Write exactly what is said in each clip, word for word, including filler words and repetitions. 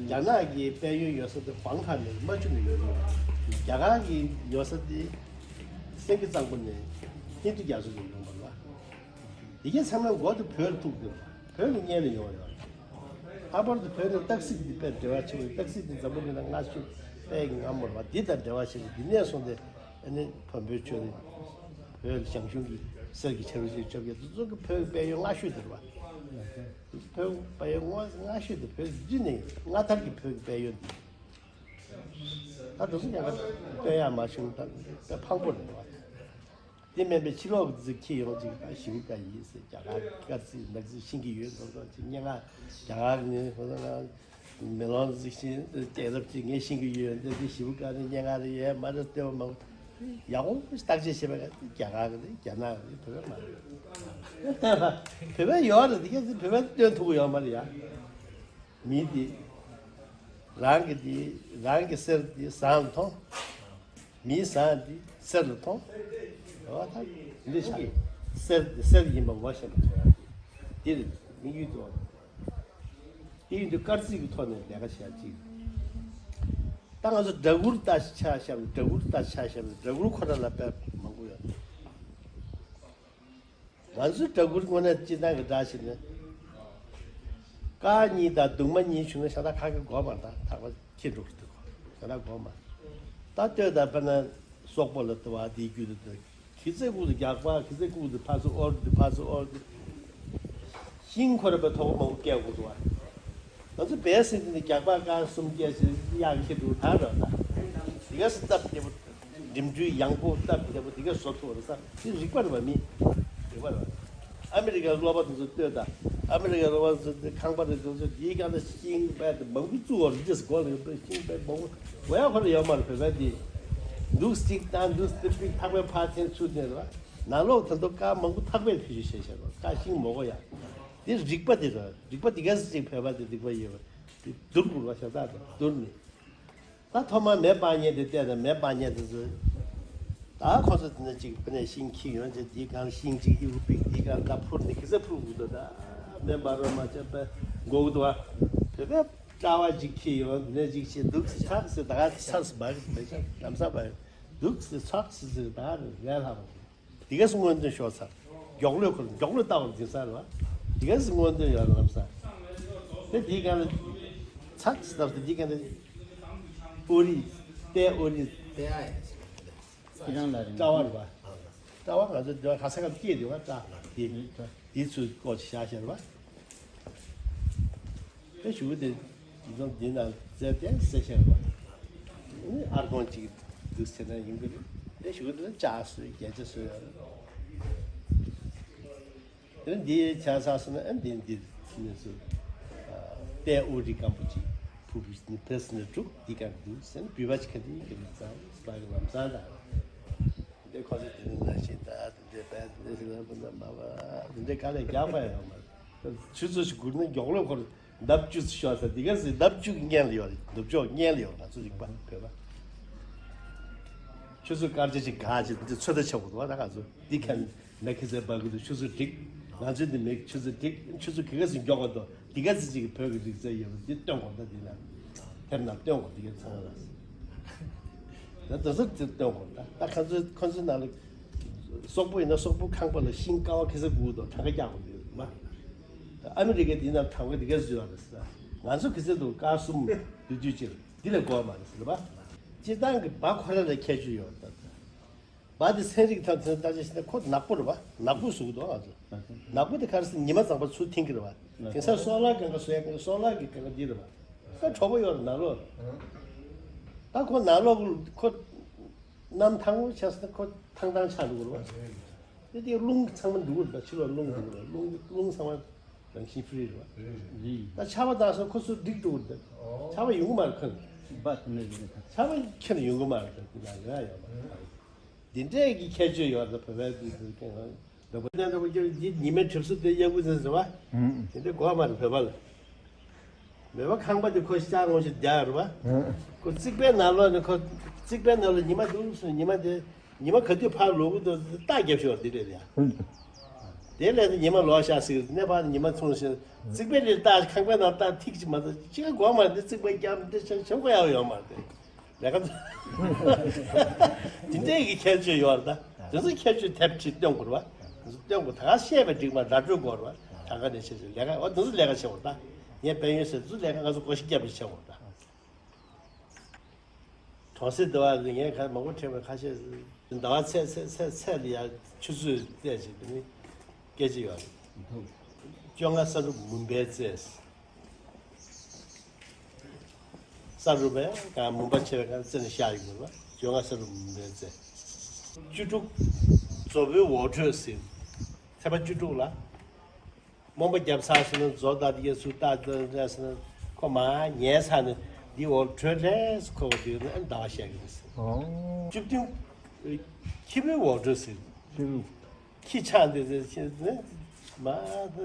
རྒྱ་ནག་གི་དཔལ་ཡོན་ཡོད་ས་དེ་ཝང་ཁ་ནས་མ་ཆུ་ནས་ཡོང་གི་ཡོད། རྒྱ་གར་གྱི་ཡོད་ས་དེ་སེང་གེ་གཙང་པོ་ནས་ཧིན་རྡུ་རྒྱ་མཚོ་ནས་ཡོང་བ་ལ། དེ་གས་ཚང་མ་མགོ་དེ་བོད་ལ་ཐུག་འདུག་བོད་ལ་གཉེར་ནས་ཡོང་ཡོད། ལྷག་པར་དུ་བོད་ནས་སྟག་གཟིག་འདི་དཔེ་འབྲེལ་བ་ཆེ་བའི་སྟག་གཟིག་འདི་འཛམ་བུ་གླིང་ན་སྔ་ཤོས་དཔལ་གྱི་རྔ་མོ་རེད་བ། འདི་དང་འབྲེལ་བ་ཆེ་བའི་འདི་ནས་བཟུང་སྟེ་ཨ་ནི་བོན་པོའི་ཆོས་ནི་བོད་ཞང་ཞུང་གི་གསེར་གྱི་ཆ་རུ་ཞིག་ཆོབ་ཀྱི་འདི་ཚོ་གི་བོད་ཀྱི་དཔལ་ཡོན་སྔ་ཤོས་འདི་རེད་བ། བོད་དཔལ་ཡོན་སྔ་ཤོས་དེ་བོད་རིགས་ནས་སྔ་དར་གྱི་བོད་ཀྱི་དཔལ་ཡོན་འདི། ད་དེ་ཚོ་ཡང་སྟོན་ཡག་མ་བྱུང་། ད་དཔེ་ཕངས་པོ་རེད་བ། དེ་མིན་པའི་ཕྱི་ལོགས་ཀྱི་ཚིག་ཁྱི་ཡོང་ཅིག་ད་ཞིབ་དགའ་ཡིན་ཟེར། རྒྱ་གར་སྐར་རྩིས་ནག་རྩིས་ཤེས་ཀྱི་ཡོད་མདོག་མདོག་ཅིག་སྙན་ངག་རྒྱ་གར་ནས་ཧོ་ན་མེ་ལོང་ཅིག་ཤེས་རྒྱལ་རབས་ཅིག་ངས་ཤེས་ཀྱི་ཡོད་འདི་འདི་ཞིབ་དགའ་ནས་སྙན་ངག་རེ་ཡས་མ་རེད་ལྟོས་མ། ཡག་པོ་བརྟག་དཔྱད་བྱས་པ་རྒྱ་གར་གི་རེད། རྒྱ་ནག་གི་རེད། བོད་པ་མ་རེད། བོད་པ་ཡོད་རེད། དེ་གས་བོད་པ་སྟོན་ཐུབ་ཀྱི་ཡོད་མ་རེད་ཡ། མི་དེ་རང་གི་དེ་རང་གི་གསེར་དེ་ཟངས་ལ་མཐོང་། མིའི་ཟངས་དེ་གསེར་ལ་མཐོང་། འོ་ད་འདི་ཆགས་ཀྱི་གསེར་དེ་གསེར་ཡིན་པ་ངོ་ཤེས་པ་དེ་རེད། མི་ཡུལ་དུ་དེ་ཡིན་དུས་སྐར་རྩིས་ཀྱི་ཐོག་ནས་ལས་ཀ་བྱ་ཅིག་ད་ང་ཚོ་སྦྲ་གུར་ལྟ་ཆ་བཞག་ནས་སྦྲ་གུར་ལྟ་ཆ་བཞག་ནས་སྦྲ་གུར་ཁོ་ར་ལ་དཔེ་མང་པོ་ཡོད། ང་ཚོའི་སྦྲ་གུར་དངོས་གནས་སྤྱིར་བཏང་གི་སྦྲ་ཞིག་ནི། དཀར་གཉིས་དང་གདུང་མ་གཉིས་བྱུང་ན་ཤ་སྟག་ཁ་གི་སྒོ་མར་དང་ཐག་པ་ཁྱེར་འགྲོ་གི་འདུག་ཤ་སྟག་སྒོ་མར། ད་ལྟོས་དང་དཔེར་ན་སོག་པོ་ལ་ལྟ་བ་དེའི་རྒྱུད་དུ་ལྟ། གི་ཚེ་ཁུག་ཏུ་རྒྱག་པ་གི་ཚེ་ཁུག་ཏུ་ཕ་ཚོ་ཨོར་དུ་ཕ་ཚོ་ཨོར་དུ། ཤིང་ཁོ་ར་པའི་ཐོག་མང་པོ་སྐྱེ་དགོས་འདུག་བ། ང་ཚོ་བལ་སྲིད་འདི་ནི་རྒྱག་པ་ཀ་གསུམ་སྐྱེ་ཞིང་གཡག་ཁྱེར་འགྲོ་ཐག་ར་ད། དེ་ག་སི་སྟབས་བདེ་པོ། འགྲིམ་འགྲུལ་ཡངས་པོ་སྟབས་བདེ་པོ་དེ་གས་བཟོ་ཐུབ་པ་རེད་ས། དེ་རིག་པ་རེད་པ་མི། རིག་པ་རེད་པ། ཨ་མི་རི་ཀའི་སློབ་པ་དེ་ཚོ་ལྟོས་དང་། ཨ་མི་རི་ཀའི་སློབ་པ་ཚོ་དེ་ཁང་པ་རེ་དེ་ཚོ་དེའི་སྒང་ལ་ཤིང་བལ་དེ་མང་པོ་བཙུགས་པ་རེད། དེ་སྒོ་ལ་ཤིང་བལ་མང་པོ་བོ་ཡ་ཁོ་ར་ཡོད་མ་རེད། བོད་པ་དེ་འདུག་སྟེགས་བཏང་འདུག་སྟེགས་པིག་ཐག་པའི་ཕར་འཐེན་ཚུར་འཐེན་རེད་པ། ནང་ལོགས་ད་དུང་དཀར་མང་པོ་ཐག་པས་བེད་སྤྱོད་བྱས་བཞག་པ། དཀར་ཤིང་མོག་གོ་ཡ། དེ་རིག་པ་དེ་རེད། རིག་པ་དེ་གས་ཅིག་བོད་པ་དེ་རིག་པ་ཡོད་པ། དེ་བསྡུར་དགོས་པ་ཤ་སྟག་དང་བསྡུར་ནས། ད་ཐོག་མར་མེ་སྤར་མཁན་དེ་བལྟས་དང་། མེ་སྤར་མཁན་དེ་ཚོས། ད་ཁོ་ཚོ་དེ་ནས་ཅིག་བུ་ནས་ཤིང་ཁྱེར་ཡོང་བྱས་དེའི་སྒང་ཤིང་ཅིག་གཡུག་པིག་དེའི་སྒང་ད་འཕུར་ནས་གི་ཚེ་འཕུར་དགོས་འདུག་ད་མེ་འབར་བ་མ་བྱས་པས་འགོག་གི་འདུག་བ། བོད་པས་སྐྲ་བ་ཅིག་ཁྱེར་ཡོང་དེ་ནས་ཅིག་བྱས་འདུག་སེ་ཚགས་སེ་ད་ག་ཚགས་སེ་མ་གི་མེ་ལྕགས་ལམ་སང་བ་འདུག་སེ་ཚགས་སེ་ཚེ་ད་ག་རེད་ལྷག་པ། དེ་གས་སུ་སྔོན་ཐོན་ཤོར་ཚར། མགྱོགས་ལོས་ཁོ་མགྱོགས་ལོས་ལྟ་བར་འཛིན་ས་རེད་བ། དེ་གས་སུ་སྔོན་ཐོན་ཡོད་ལམ་ས། དེ་དེའི་སྒང་ལ་ཚགས་སུ་བཏབ་སྟེ་དེའི་སྒང་ལ་ཨོ་རི་ཏའི་ཨོ་རི་ཏའི་ཨ་ཡ་ཁྱེད་རང་ལ་རེད། སྐྲ་བ་རེད་བ། སྐྲ་བ་ང་ཚོ་འདི་བ་ཁ་ས་ཁ་སྐྱེས་དེ་བ་སྐྲ་དེ་དེ་ཚོའི་སྐོར་ཞིག་བཞག་བཞག་རེད་བ། དེ་ཞུ་གི་དེ། དེ་ཚོ་འདི་ན་རྫས་ཏེ་གསལ་ཤར་བ། ཨར་ཀོན་ཅིག་འདུག་ཟེར་ན་ཡིན་གི་རེད། དེ་ཞུ་གི་དེ་ལ་ལྕགས་བཟོས་རྒྱ་ཆ་བཟོས་ཡོད་རེད། དེ་འདི་ཆ་ཚང་སོང་ན་ཨ་འདི་འདི་ནས་སུ་ཏའི་ཨོ་རི་སྐམ་པོ་ཅིག་ཕུ་བུ་ནི་ཕེ་སི་ནས་དྲུག་འདི་གར་འདུག་ཟེར་ན་བུ་བ་ཅིག་ག་འདི་གི་རེད་ཙང་སུ་ལ་གི་ལམ་སང་དང་། འདི་ཁོ་ཚོ་དེ་ནི་ན་ཤི་ད་འདི་པའི་འདི་ཟེར་ན་མ་མ་འདི་ག་ལས་རྒྱག་པ་ཡང་མ། ཆུ་ཚོད་ཞིག་སྒུར་ན་མགྱོགས་ལོས་ཁོར་ལྡབ་བཅུ་ཙམ་ཤོར་ས་འདི་ག་ཟེར་ལྡབ་བཅུ་གི་སྔོན་ལ་ཡོད་རེད། ནུབ་ཕྱོགས་སྔོན་ལ་ཡོད་རེད། ང་ཚོ་རིག་པ་བོད་པ། ཆུ་ཚོད་སྐར་ཆ་ཅིག་ག་ཅིག་འདི་ཚོད་ལྟ་བྱེད་དགོས་འདུག་བ། ད་ང་ཚོ་འདི་ཁ་ནས་ཁི་ཟེར་འབབ་གི་འདུག་ཆུ་ཚོད་འགྲིག་ང་ཚོའི་འདི་མེད་ཆུ་ཚོད་འགྲིག་ཆུ་ཚོད་ག་ག་ཟིག་མགྱོགས་པ་འདུག་འདི་ག་ཟིག་ཅིག་བོད་ཀྱི་རིག་རྩལ་ཡོད་པ་འདི་སྟོན་དགོས། ད་འདི་ན་དེབ་ནང་སྟོན་དགོས། འདི་ག་ཚང་མ་ལ་ད་དེ་ཚོ་འདི་སྟོན་དགོས། ད་ད་ཁ་ཚོད་ཁོ་ཚོའི་ནང་ལ་སོག་པོ་ཡིན་ན་སོག་པོ་ཁང་པ་ལ་ཤིང་ཀ་བ་ག་ཚོད་དགོས་འདུག་གྲངས་ཀ་རྒྱག་དགོས་འདུག་མ། ཨ་མི་རི་ཀའི་འདི་ནང་གྲངས་ཀ་འདི་ག་ཚོད་ཡོད་རེད་ཟེར། ང་ཚོ་ག་ཚོད་འདུག་སྐར་གསུམ་དུས་དུས་ཅིག་འདི་ལས་འགོར་མ་རེད་ཟེར་བ། སྤྱིར་བཏང་གི་བ་ཁོ་ར་ལ་ཁྱད་ཆོས་ཡོད་རེད། ད་བ་འདི་ཚན་རིག་ཐོག་ནས་བརྟག་དཔྱད་བྱས་ན་ཁོ་ནག་པོ་རེད་བ། ནག་པོ་བཟོ་གི་འདུག་ང་ཚོ། ནག་པོ་དེ་ག་རེ་ཟེར་ན་ཉི་མ་གཙང་པོ་ཚུར་འཐེན་གི་རེད་བ། དེང་སང་སོ་ལར་གང་ག་བཟོ་ཡ་གང་ག་སོ་ལར་གི་གང་ག་འདི་རེད་བ། ད་གྲོགས་པོ་ཡོད་རེད་ནང་ལོགས། ད་ཁོ་ནང་ལོགས་ཁོ་གནམ་ཐང་པོ་ཆགས་ཟེར་ན་ཁོ་ཐང་ཐང་ཆགས་འགྲོ་གི་རེད་བ། དེ་དེ་རླུང་ཚང་མ་འགྲོ་གི་རེད། ད་ཕྱི་ལོགས་རླུང་འགྲོ་གི་རེད། རླུང་རླུང་ཚང་མ་རང་བཞིན་ཧྥི་རི་རེད་བ། ད་ཆར་པ་བཏང་སོང་ཁོ་ཚོ་འགྲིག་འགྲོ་གི་རེད། ཆར་པ་ཡོང་གི་མ་རེད་ཁོ། ཆར་པ་ཁྱེར་ཡོང་གི་མ་རེད། ད་དེ་ལ་ཡོད་ཡོད་མ་རེད། འདི་འདྲས་ཀྱི་ཁྱད་ཆོས་ཡོད་རེད། བོད་པའི་འདི་འདི་ཀྱང་འདོད་པ་ལྡན་འདྲ་པོ་ཀྱང་འདི་ཉི་མའི་གྲིབ་སོ་དེ་གཡག་ཀུ་ཟེར་ཟེར་བ། དེ་འདྲས་གོ་མ་རེད་བོད་པ་ལ། མེད་པ་ཁང་པ་དེ་ཁོ་ཤ་ངོ་ཞིག་རྒྱག་རེད་བ། ཁོ་རྩིག་པའི་ནང་ལོགས་ནས་ཁོ་རྩིག་པའི་ནང་ལ་ཉི་མ་འདུག་སོང་། ཉི་མ་དེ་ཉི་མ་ག་དུས་ཕར་ལོག་གི་འདུག་རྟགས་རྒྱབ་ཤོག་འདི་རེད་ཡ། དེ་ལས་ཉི་མ་ལོག་ཤག་ཟེར་གནས་པ་ཉི་མ་ཐུང་ཞིང་རྩིག་པའི་ལས་ལྟ་ཁང་པའི་ནང་ལྟ་ཐིག་ཅིག་མ་གཏོགས་ཅི་ག་གོ་མ་འདི་རྩིག་པའི་རྒྱབ་འདི་ཆ་ཆོག་ག་ཡག་ཡོད་མ་རེད། ལས་ཀ་འདི་འདྲའི་གི་ཁྱད་ཆོས་ཡོད་རེད་ད། དེ་ཚོ་ཁྱད་ཆོས་དེབ་ཅིག་སྟོན་དགོས་རེད་བ། དེ་ཚོ་སྟོན་དགོས་ད་ག་བཤད་པའི་འགྲིག་མ་ར་སྤྲོད་དགོས་རེད་བ། གང་ག་ནས་བཤད་ཆོས་ལས་ཀ་འོ་དེ་ཚོ་ལས་ཀ་བྱེད་དགོས་རེད་ད། ངས་དཔལ་ཡོན་ཟེར་དེ་ཚོ་ལས་ཀ་ང་ཚོ་བགོ་བཤའ་རྒྱབ་ནས་བྱེད་དགོས་རེད་ད། གྲོང་གསེབ་འདི་བ་ལ་ངས་ཁ་མང་པོ་ཕྲད་པའི་ཁ་ཤས་ཟླ་བ་ཚེས་ཚེས་ཚེས་ཚེས་ལ་ཡ་ཆུ་ཚོད་བལྟས་བྱས་དེ་ནི་སྐད་ཆ་ཡོད་རེད། བཅོ་ལྔ་ས་རུབ་མུན་པའི་རྩེ། ས་རུབ་པའི་གང་མུན་པ་ཆེ་བའི་གང་རྩེ་ནས་ཤར་ཡོང་གི་རེད་བ། བཅོ་ལྔ་ས་རུབ་མུན་པའི་རྩེ། བཅུ་དྲུག་མཛོ་བོའི་འོག་འཕྲོད་ཟེར། ཚེས་པ་བཅུ་དྲུག་ལ། རྨོངས་པ་བརྒྱབ་ཚར་སོང་ན་མཛོ་དང་དེ་གའི་ཟུར་ལྟ་ལྟ་ལྟ་སོང་ན་ཁོ་མར་ཉལ་ཚར་ནས་འདི་འོག་བྲོས་ལས་ཁོ་བ་དུས་ནས་ཟླ་བ་ཤར་གི་རེད་ཟེར། ཨོ། བཅུ་བདུན་ཁྱི་མོའི་འོག་འགྲོ་ཟེར། ཁྱི་མོ། ཁྱི་ཆག་འདི་ཟེར་ཁྱི་ཟེར་མ་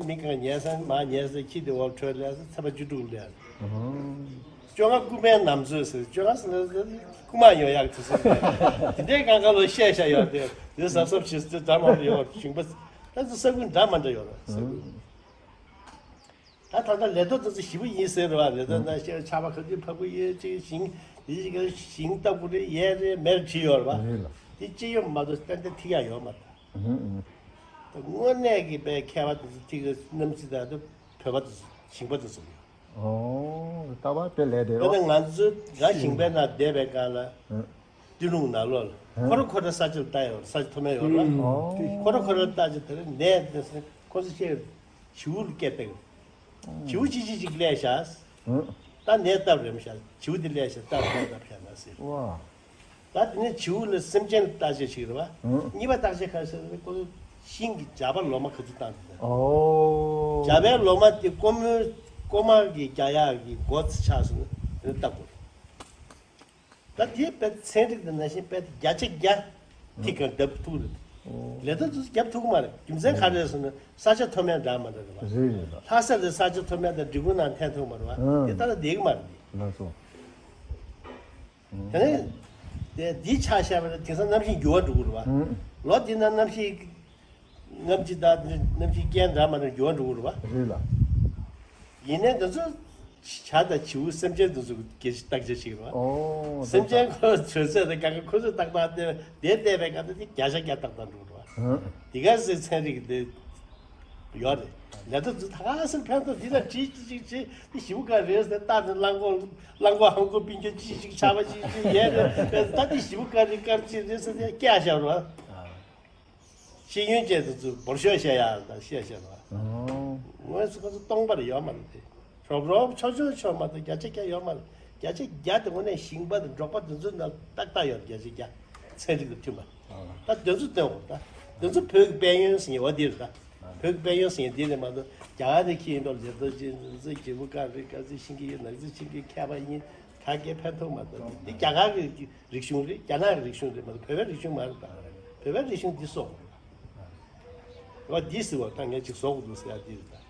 མི་གང་ཉལ་ས་མར་ཉལ་ས་ཁྱི་དེ་འོག་བྲོས་ལས་ཚེས་པ་བཅུ་དྲུག་ལས། ཨོ། བཅོ་ལྔ་རྐུན་མའི་ནམ་ཚོད་ཟེར་བཅོ་ལྔ་ཟེར་ན་རྐུན་མ་ཡོང་ཡག་དུས་ཚོད་རེད། དེ་འདྲའི་གང་ག་ལོ་བཤད་བཞག་ཡོད་དེ་དེ་གཟབ་གཟབ་བྱེད་ཟེར་འདྲ་མང་པོ་ཡོད་ཞིང་པ། ད་ཚོ་ས་ཁུལ་འདྲ་མ་འདྲ་ཡོད་རེད་ས་ཁུལ། ད་ད་ལྟ་ལས་ཐོག་དེ་ཚོ་ཞེ་པོ་ཡིན་ཟེར་རེད་བ། ལས་ཐོག་ན་ཆར་པ་ག་དུས་ཕབ་ཀྱི་ཡོད་ཅིག་ཞིང་དེ་ཞིག་ཞིང་ལྟ་བུ་རེད་ཡས་རེད་མེར་བྲིས་ཡོད་རེད་བ། རེད་ལ། དེ་ཅི་ཡོད་མ་གཏོགས་ཏན་ཏན་ཐིག་ཡག་ཡོད་མ་རེད། ཨུ་ཨུ། ད་དངོས་གནས་ཀྱི་པའི་མཁས་པ་དེ་ཚོ་ཐིག་གི་གནམ་རྩི་དང་དེ་བོད་པ་དེ་ཚོ་ཞིང་པ་དེ་ཚོ་ཡོད། ཨོ། ལྟ་བ་དཔེ་ལས་དེ་རོ། དཔེར་ན་ང་ཚོ་ར་ཞིང་པའི་ནང་བསྡད་པའི་སྒང་ལ་ཨུ། སྟོད་ལུང་ནང་ལོགས་ལ་ཨུ། ཁོ་ར་ཁོ་ར་ས་ཆ་ལ་ལྟ་ཡོད་ས་ཆ་མཐོ་དམན་ཡོད་ར། ཨོ། ཁོ་ར་ཁོ་ར་ལྟ་ཅི་དེ་ར་ནས་དེ་ཚོ་ཁོ་ཚོ་བཤད་ཡོད། བྱིའུ་སྐད་སྟེང་། བྱིའུ་ཅི་ཅི་ཅིག་སླེབས་ཤག་ཨུ། ད་ནས་སྟབས་རེམ་ཤག་བྱིའུ་དེ་སླེབས་ཤག་སྟབས་རེམ་སྟབས་ཤག་ན་ཟེར། ཝ། ད་དེ་ནས་བྱིའུ་ལ་སེམས་ཅན་ལ་བརྟག་དཔྱད་བྱེད་ཀྱི་རེད་བ། ཨུ། གཉིས་པ་བརྟག་དཔྱད་ག་རེ་ཟེར་ན་ཁོ་ཚོ་ཤིང་གི་རྒྱ་པ་ལོ་མ་ག་ཚོད་བཏང་འདུག་ཨོ། རྒྱ་པའི་ལོ་མ་དེ་ཀོ་མོའི་ཀོ་མ་གི་རྒྱ་ཡག་གི་མགོ་ཆགས་སོང་ན་དེ་ནས་བརྟག་དགོས། ད་དེ་དཔེ་ཚན་རིག་དང་ནང་བཞིན་དཔེ་བརྒྱ་ཆ་བརྒྱ་ཐིག་གང་བརྒྱབ་ཐུབ་རེད། ལས་ཐོག་ཚོ་བརྒྱབ་ཐུབ་ཀྱི་མ་རེད། རྒྱུ་མཚན་ག་རེ་རེད་ཟེར་ན་ས་ཆ་མཐོ་དམན་འདྲ་མ་འདྲ་རེད་བ། རེད་རེད་ལ། ལྷ་ས་དེ་ས་ཆ་མཐོ་དམན་དང་འབྲི་གུང་ནང་འཐེན་ཐུབ་མ་རེད་བ། དེ་ད་ལྟ་བསྡད་ཀྱི་མ་རེད། ལགས་སོ། དེ་ནས་དེ་འདི་ཆ་བཞག་པ་ན་དེང་སང་གནམ་གཤིས་འགྱུར་བ་འགྲོ་གི་རེད་བ། ལོ་འདི་ན་གནམ་གཤིས་གནམ་གཤིས་དང་གནམ་གཤིས་རྐྱེན་འདྲ་མ་འདྲ་འགྱུར་བ་འགྲོ་གི་རེད་བ། རེད་ལ། ཡིན་ནའི་འདི་ཚོ་བྱ་དང་བྱིའུ་སེམས་ཅན་འདི་ཚོ་གི་བརྟག་དཔྱད་བྱེད་ཀྱི་རེད་བ། ཨོ། སེམས་ཅན་ཁོ་ཚོ་ཚོད་ཚད་དང་གང་ག་ཁོ་ཚོས་ཏག་ཏག་བལྟས་པ་དེ་བལྟས་པའི་སྐབས་དེ་བརྒྱ་ཆ་བརྒྱ་ཏག་ཏག་འགྲོ་གི་རེད་བ། ཨ། དེ་ག་ཚོད་ཚན་རིག་དེ་ཡོད་རེད། ལས་ད་ཚོ་ད་ག་ཚོད་ཕན་ཐོགས་འདི་ལ་བྲིས་ཅི་ཅིག་བྱེད་དེ་ཞིབ་ག་རེད་ཟེར་ལྟ་དེ་གླང་གོག་གླང་གོག་ཧང་གོ་པིན་ཀྱོ་ཅི་ཅིག་ཆགས་པ་ཅི་ཅིག་ཡས་རེད་ད་དེ་ཞིབ་ག་རེད་དཀར་ཅི་རེད་ཟེར་དེ་སྐྱག་བཞག་རོགས། ཤེས་ཡོན་ཅན་དེ་ཚོས་འབོར་ཤོག་བཤད་ཡག་དང་བཤད་བཤད་པ། ཨོ། དངོས་སུ་ཁོ་ཚོ་སྟོང་པར་ཡོད་མ་རེད་དེ། རོབ་རོབ་ཆོག་ཆོག་ཆོག་མ་གཏོགས་བརྒྱ་ཆ་བརྒྱ་ཡོད་མ་རེད། བརྒྱ་ཆ་བརྒྱ་དེ་དངོས་གནས་ཞིང་པ་དང་འབྲོག་པ་དེ་ཚོའི་ནང་ཏག་ཏག་ཡོད་རེད་བརྒྱ་ཆ་བརྒྱ། ཚན་རིག་དང་མཐུན་པ། ད་དེ་ཚོ་སྟོན་འོ་ད། དེ་ཚོ་བོད་ཀྱི་དཔལ་ཡོན་ཟེར་བ་འདི་རེད་ད། བོད་ཀྱི་དཔལ་ཡོན་ཟེར་འདི་རེད་མ་གཏོགས་རྒྱ་གར་ནས་ཁྱེར་ཡིན་པ་ལས་ད་ཅི་ཚོ་རྒྱལ་པོ་ག་རེ་ག་ཚོད་ཤེས་ཀྱི་ཡོད་ནག་ཚོད་ཤེས་ཀྱི་མཁས་པ་ཡིན་ད་གའི་ཕན་ཐོགས་མ་གཏོགས་འདི་རྒྱ་གར་གྱི་རིག་གཞུང་རེད། རྒྱ་ནག་གི་རིག་གཞུང་རེད་མ་གཏོགས་བོད་པའི་རིག་གཞུང་མ་རེད་ད། བོད་པའི་རིག་གཞུང་འདི་སོ། འོ་འདི་ཟེར་བ་ད་ངས་ཅིག་བཟོ་དགོས་འདུག་ཟེར་ཡ་འདི་རེད་ད།